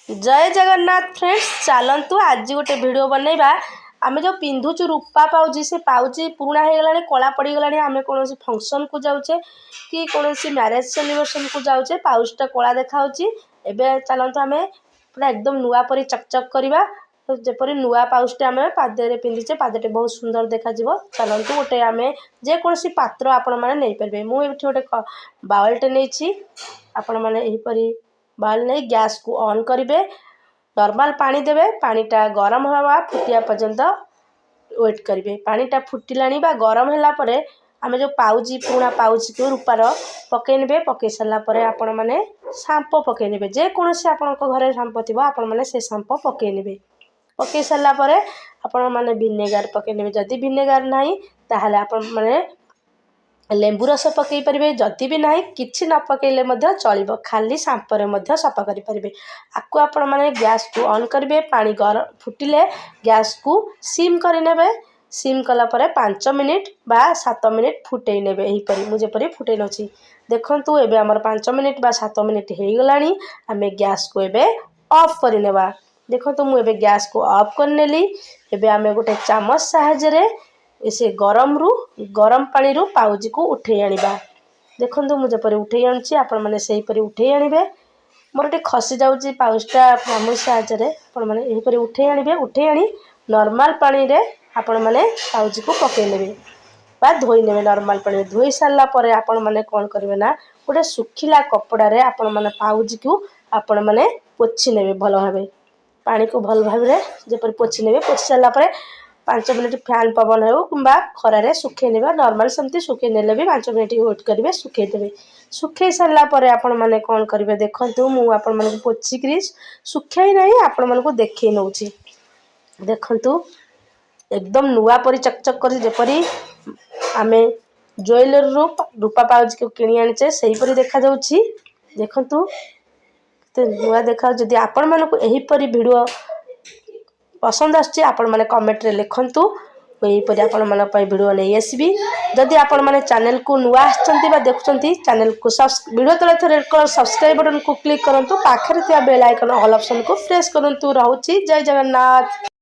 ଜୟ Jagannath friends, ଚାଲନ୍ତୁ ଆଜି ଗୋଟେ ଭିଡ଼ିଓ ବନେଇବା। ଆମେ ଯେଉଁ ପିନ୍ଧୁଛୁ ରୂପା ପାଉଁଜି, ସେ ପାଉଁଜି ପୁରୁଣା ହେଇଗଲାଣି, କଳା ପଡ଼ିଗଲାଣି। ଆମେ କୌଣସି ଫଙ୍କସନ୍କୁ ଯାଉଛେ କି କୌଣସି ମ୍ୟାରେଜ୍ ସେଲିବ୍ରେସନ୍କୁ ଯାଉଛେ, ପାଉଁଜିଟା କଳା ଦେଖାହେଉଛି। ଏବେ ଚାଲନ୍ତୁ ଆମେ ପୁରା ଏକଦମ ନୂଆ ପରି ଚକଚକ୍ କରିବା। ଯେପରି ନୂଆ ପାଉଁଜିଟା ଆମେ ପାଦରେ ପିନ୍ଧିଛେ, ପାଦଟି ବହୁତ ସୁନ୍ଦର ଦେଖାଯିବ। ଚାଲନ୍ତୁ, ଗୋଟେ ଆମେ ଯେକୌଣସି ପାତ୍ର ଆପଣମାନେ ନେଇପାରିବେ। ମୁଁ ଏଠି ଗୋଟେ ବାଉଲଟେ ନେଇଛି। ଆପଣମାନେ ଏହିପରି ବାଉଲ ନେଇ ଗ୍ୟାସ୍କୁ ଅନ୍ କରିବେ, ନର୍ମାଲ୍ ପାଣି ଦେବେ। ପାଣିଟା ଗରମ ହେବା, ଫୁଟିବା ପର୍ଯ୍ୟନ୍ତ ୱେଟ୍ କରିବେ। ପାଣିଟା ଫୁଟିଲାଣି ବା ଗରମ ହେଲା ପରେ ଆମେ ଯେଉଁ ପାଉଁଜି, ପୁରୁଣା ପାଉଁଜିକୁ ରୂପାର ପକାଇ ନେବେ। ପକାଇ ସାରିଲା ପରେ ଆପଣମାନେ ସାମ୍ପୋ ପକାଇ ନେବେ। ଯେକୌଣସି ଆପଣଙ୍କ ଘରେ ସାମ୍ପୋ ଥିବ, ଆପଣମାନେ ସେ ସାମ୍ପୋ ପକାଇ ନେବେ। ପକାଇ ସାରିଲା ପରେ ଆପଣମାନେ ଭିନେଗାର ପକାଇ ନେବେ। ଯଦି ଭିନେଗାର ନାହିଁ, ତାହେଲେ ଆପଣମାନେ ଲେମ୍ବୁ ରସ ପକାଇ ପାରିବେ। ଯଦି ବି ନାହିଁ, କିଛି ନ ପକାଇଲେ ମଧ୍ୟ ଚଳିବ, ଖାଲି ସାମ୍ପୋରେ ମଧ୍ୟ ସଫା କରିପାରିବେ। ଆକୁ ଆପଣମାନେ ଗ୍ୟାସ୍କୁ ଅନ୍ କରିବେ। ପାଣି ଗରମ ଫୁଟିଲେ ଗ୍ୟାସ୍କୁ ସିମ୍ କରିନେବେ। ସିମ୍ କଲା ପରେ 5 ମିନିଟ୍ ବା 7 ମିନିଟ୍ ଫୁଟେଇ ନେବେ, ଏହିପରି ମୁଁ ଯେପରି ଫୁଟେଇ ନେଉଛି। ଦେଖନ୍ତୁ, ଏବେ ଆମର 5 ମିନିଟ୍ ବା 7 ମିନିଟ୍ ହେଇଗଲାଣି। ଆମେ ଗ୍ୟାସ୍କୁ ଏବେ ଅଫ୍ କରିନେବା। ଦେଖନ୍ତୁ, ମୁଁ ଏବେ ଗ୍ୟାସ୍କୁ ଅଫ୍ କରିନେଲି। ଏବେ ଆମେ ଗୋଟେ ଚାମଚ ସାହାଯ୍ୟରେ ସେ ଗରମ ପାଣିରୁ ପାଉଁଜିକୁ ଉଠେଇ ଆଣିବା। ଦେଖନ୍ତୁ, ମୁଁ ଯେପରି ଉଠେଇ ଆଣୁଛି, ଆପଣମାନେ ସେହିପରି ଉଠେଇ ଆଣିବେ। ମୋର ଟିକେ ଖସି ଯାଉଛି ପାଉଁଜିଟା ଚାମଚ ସାହାଯ୍ୟରେ। ଆପଣମାନେ ଏହିପରି ଉଠେଇ ଆଣିବେ। ଉଠେଇ ଆଣି ନର୍ମାଲ୍ ପାଣିରେ ଆପଣମାନେ ପାଉଁଜିକୁ ପକାଇ ନେବେ ବା ଧୋଇ ନେବେ। ନର୍ମାଲ୍ ପାଣିରେ ଧୋଇ ସାରିଲା ପରେ ଆପଣମାନେ କ'ଣ କରିବେ ନା, ଗୋଟେ ଶୁଖିଲା କପଡ଼ାରେ ଆପଣମାନେ ପାଉଁଜିକୁ ଆପଣମାନେ ପୋଛି ନେବେ ଭଲ ଭାବେ। ପାଣିକୁ ଭଲ ଭାବରେ ଯେପରି ପୋଛି ନେବେ। ପୋଛି ସାରିଲା ପରେ 5 ମିନିଟ୍ ଫ୍ୟାନ୍ ପବନ ହେଉ କିମ୍ବା ଖରାରେ ଶୁଖେଇ ନେବେ। ନର୍ମାଲ୍ ସେମିତି ଶୁଖେଇ ନେଲେ ବି 5 ମିନିଟ୍ ୱେଟ୍ କରିବେ, ଶୁଖେଇ ଦେବେ। ଶୁଖେଇ ସାରିଲା ପରେ ଆପଣମାନେ କ'ଣ କରିବେ? ଦେଖନ୍ତୁ, ମୁଁ ଆପଣମାନଙ୍କୁ ପୋଛିକିରି ଶୁଖେଇ ନାହିଁ, ଆପଣମାନଙ୍କୁ ଦେଖେଇ ନେଉଛି। ଦେଖନ୍ତୁ, ଏକଦମ ନୂଆ ପରି ଚକଚକ୍ କରି, ଯେପରି ଆମେ ଜୁଏଲାରୀରୁ ରୂପା ପାଉଁଜିକୁ କିଣି ଆଣିଛେ, ସେହିପରି ଦେଖାଯାଉଛି। ଦେଖନ୍ତୁ, କେତେ ନୂଆ ଦେଖାଯାଉଛି। ଯଦି ଆପଣମାନଙ୍କୁ ଏହିପରି ଭିଡ଼ିଓ ପସନ୍ଦ ଆସୁଛି, ଆପଣମାନେ କମେଣ୍ଟରେ ଲେଖନ୍ତୁ। ମୁଁ ଏହିପରି ଆପଣମାନଙ୍କ ପାଇଁ ଭିଡ଼ିଓ ନେଇ ଆସିବି। ଯଦି ଆପଣମାନେ ଚ୍ୟାନେଲକୁ ନୂଆ ଆସିଛନ୍ତି ବା ଦେଖୁଛନ୍ତି, ଚ୍ୟାନେଲକୁ ଭିଡ଼ିଓ ତଳେ ଥିବା ରେଡ଼୍ କଲର୍ ସବସ୍କ୍ରାଇବ୍ ବଟନ୍କୁ କ୍ଲିକ୍ କରନ୍ତୁ। ପାଖରେ ଥିବା ବେଲ୍ ଆଇକନ୍ ଅଲ୍ ଅପସନ୍କୁ ପ୍ରେସ୍ କରନ୍ତୁ। ରହୁଛି, ଜୟ ଜଗନ୍ନାଥ।